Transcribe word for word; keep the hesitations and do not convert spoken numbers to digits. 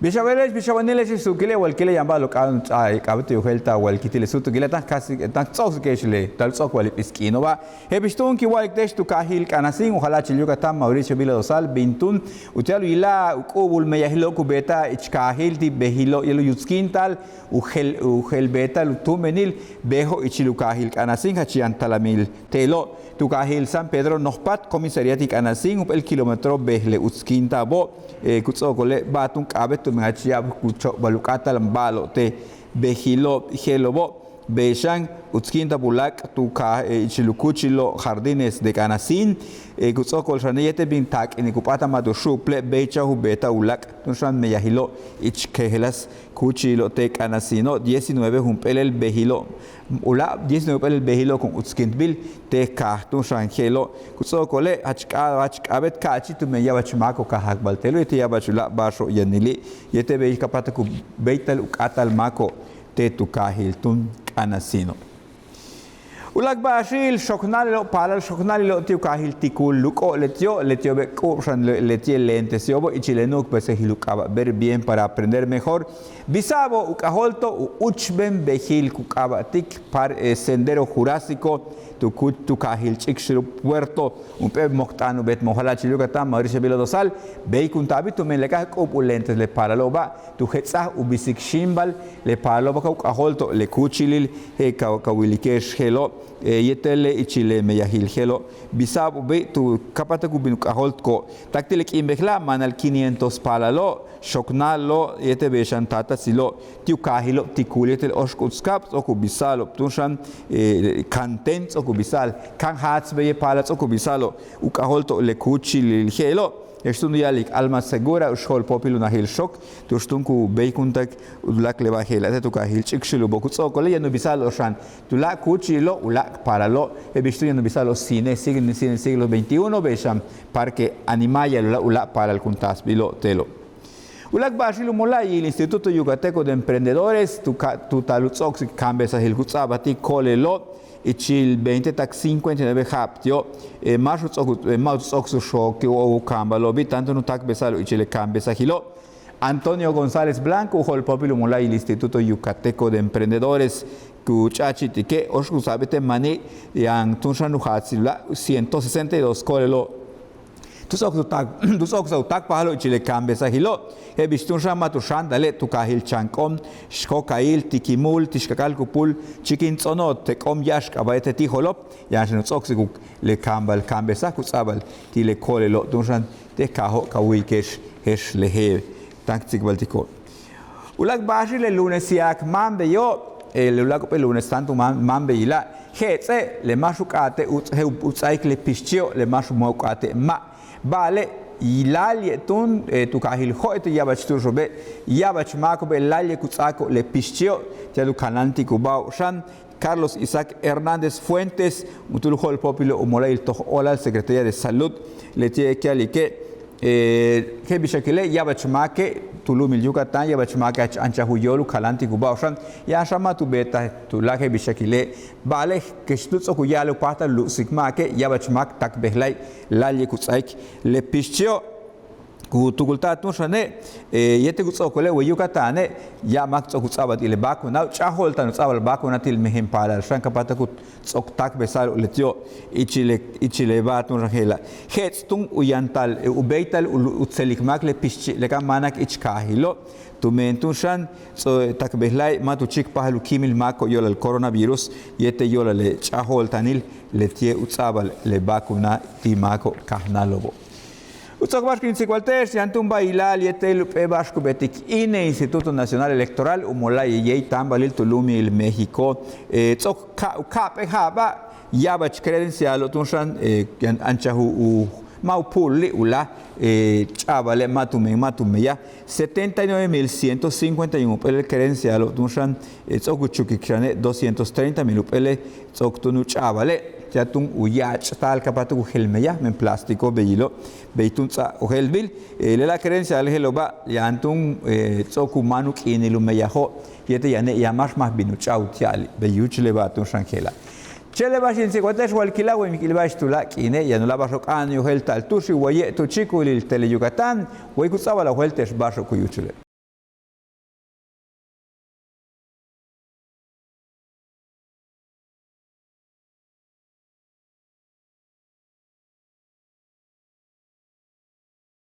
Bix a beele'ex, bix a wanile'ex, suukile' walkile' yaan ba'alo'ob k'a'abéet u je'el ta walkil ti' le suutukile' táan k ts'o'oksike'ex le ta ts'o'okbal le p'isk'iino'oba'. Je'el bix túun kin wa'alik te'ex tu kaajil K'anacín, u jala'achil Yucatán, Mauricio Vila Dosal, bin túun uti'al u yila'al u k'u'ubul meyajilo'ob ku beeta'al ich kaajil ti' bejilo' yéetel u yutskíinta'al u jeel, u jeel beeta'al u túumbenil bejo' ichil u kaajil K'anacín, jach yaan talamil te'elo'. Tu kaajil San Pedro nojpat comisaría ti' K'anacín, jump'éel kilómetro bej le utskíinta'abo', ku ts'o'okole' ba'al túun k'a'abéet tumen jach ya'ab ku chopbal u k'áata'al ba'alo'ob te' bejilo' je'elo'obo'. Bey xan utskíinta'ab u láak' tu kaaj ichil u kúuchilo' Jardines de K'anacín, ku ts'o'okol xane' yéetel bin taak'ine' ku p'áatal ma' tu xu'up'le' bey cha'oj u beeta'al u láak' túun xan meyajilo' ich jejeláas kúuchilo' te' K'anacíno', diecinueve jump'éelel bejilo', u láak' diecinueve jump'éelel bejilo' kun utskíintbil te' kaaj túun xan je'elo'. Ku ts'o'okole' jach k'a, jach k'a'abéet ka'achi' tumen ya'abach máako'ob ka jakbal te'elo' yéetel ya'abach u láak' ba'axo'ob yanili' yéetel bey ka páatak u béeytal u k'áata'al máako'ob te' tu kaajil túun K'anacíno'. U láak' ba'axil xoknáalilo'ob, paalal xoknáalilo'ob ti' u kaajil Ticul luk'o' leti'o', leti'obe' k'u'ub xan le, leti'e' lentes yo'obo' ichil le nu'ukbesajil u k'aaba' Ver Bien para Aprender Mejor. Bisa'abo' u k'ajóolto' u úuchben bejil ku k'aaba'tik par, eh, Sendero Jurásico tu ku, tu kaajil Ch'ikxulub Puerto. Jump'éel mok t'aan u beet mok jala'achil Yucatán, Mauricio Vila Dosal, bey kun taal tumen le k'aj k'u'ub u lentes le paalalo'oba', tu jets'aj u bisik xíimbal le paalalo'oba' ka u k'ajóolto' le kúuchilil, je' ka, ka wilike'ex je'elo', yéetel le ichil le meyajil je'elo'. Bisa'abo'obi' tu ka páatak u bin u k'ajóoltiko'ob tak ti' le k'iin bejela' máanal quinientos paalalo', xoknáalalo' yéetel bey xan taatasilo' ti' u kaajilo' Ticul yéetel óoxk'uts kab ts'o'ok u bisa'alo'ob túun xan, eh, kanten ts'o'ok u bisa'al, kanjaats beye' paalal ts'o'ok u bisa'alo'ob u k'ajóolto' le kúuchilil je'elo'. Je'ex túun u ya'alik Alma Segura, u x-jo'olpóopil unajil xok, tu'ux túun ku béeykuntak u láak' le ba'al je'ela' te' tu kaajil Ch'ikxulubo'. Ku ts'o'okole' yaan u bisa'alo'ob xan tuláak' kúuchilo', u láak' paalalo', je'el bix túun yaan u bisa'alo'ob cine, cine, cine siglo veintiuno, bey xan parque animal ya'al u láak', u láak' paalal kun taasbilo'ob te'elo'. U láak' ba'axil u mola'ayil Instituto Yucateco de Emprendedores tu ka, tu taal u ts'o'oksik kaambesajil ku ts'a'abal ti' ko'olelo' ichil veinte tak cincuenta y nueve ja'ab ti'o', eh, máax u ts'o'ok u, eh, ma' u ts'o'oks u xooki' u kaambalo'obi' táan túun u táakbesa'alo'ob ichil le kaambesajilo'. Antonio González Blanco, u jo'olpóopil u mola'ayil Instituto Yucateco de Emprendedores, ku ch'a'achi'tike' óoxk'uts kab yéetel mani' yaan túun xan u jaatsil u láak' ciento sesenta y dos ko'olelo'. Tu ts'o'oks u táak, tu ts'o'oks u táakpajalo'ob ichil le kaambesajilo', je'el bix túun xan ma' tu xáantale' tu kaajil Chank'om, Xcocail, Tiquimul, Tixcacalcupul, Chiquintz'ono', Tec'om, Ya'ax K'aba'e' te' Tijolob, yaan xan u ts'o'oksik u le kaambal kaambesaj ku ts'a'abal ti' le ko'olelo' túun xan te' kaajo' ka wu'uyike'ex je'ex le je'el táan k tsikbaltiko'ob. U láak' ba'axil le lunes ya'ak máan beyo', eh, le u láak' jump'éel lunes táan tu máan, máan beyila', je'ets'e' le máax u k'áate' u, je' u ts'áaik le pixchi'o', le máax u ma' u k'áate' ma'. Ba'ale' láayli' túun, eh, tu kaajil Jo'ete' ya'abach tu'uxo'obe', ya'abach máako'obe' láayli' ku ts'áako'ob le pixchi'o', ti'al u kanáantikubáajo'ob xan Carlos Isaac Hernández Fuentes, juntúul jo'olpóopilo' u mola'ayil toj óolal Secretaría de Salud, leti'e' k ya'alike', eh, je'el bixakile' ya'abach máake' tu lu'umil Yucatán, ya'abach máake' jach anchaj u yóol u kanáantikubáajo'ob xan, yaan xan ma' tu beetaj tuláakal je'el bixakile', ba'ale' kex tu ts'o'ok u ya'alaj u páajtal u luk'sik máake', ya'abach máak tak bejla'e' láayli' ku ts'áaik le pixchi'o'. Ku tukulta'al túun xane', eh, yéetel ku ts'o'okole' way Yucatáne', ya'ab máak ts'o'ok u ts'a'abal ti' le vacuna, u ch'a'ajo'olta'an u ts'a'abal vacuna ti' le mejen paalal xan ka páatak u ts'o'ok táakbesa'alo'ob leti'o' ichil le, ichil le ba'al túun xan je'ela'. Je'ets' túun u yantal, eh, u béeytal u, u tselik máak le pixchi' le ka máanak ich kaajilo', tumen túun xan ts'o-, tak bejla'e' ma' tu chíikpajal u kíimil máako'ob yo'olal coronavirus yéetel yo'olal le ch'a'ajo'olta'anil leti'e' u ts'a'abal le vacuna ti' máako'ob kajnáalo'obo'. U ts'o'ok ba'ax kin tsikbalte'ex yaan túun ba'ax ilaal yéetel jump'éel ba'ax ku beetik INE, Instituto Nacional Electoral, u mola'ayil yéeytambalil tu lu'umil México, eh, ts'o'ok ka, u ka'ap'éel ja'aba', ya'abach credencialo' túun xan, eh, yaan anchaj u, u ma' u pu'ululi' u láaj, eh, ch'a'abale' ma' tumen ma' tu meyaj setenta y nueve mil ciento cincuenta y uno jump'éelel credencialo' túun xan, eh, ts'o'ok u chukik xane' doscientos treinta mil jump'éele' ts'o'ok túun u ch'a'abale', ti'al túun u ya'ach'ta'al ka páatak u jeel meyaj, men plástico beyilo', bey túun ts'a ojéeltbil, eh, lela' credencial je'elo'oba' yaan túun, eh, ts'o'ok u máan u k'iinil u meyajo', yéetel yane' yaan máax ma' bin u ch'a'aj uti'ali', bey yúuchul le ba'al túun xan je'ela'. Chéen le ba'ax in tsikbalte'ex, walkila' way mik il ba'ax tuláak' k'iine' yaan u láak' ba'axo'ob k'a'ana'an u yóolta'al tu'ux y waye' tu chíikulil Tele Yucatán, way ku ts'a'abal a wóolte'ex ba'axo'ob ku yúuchule'.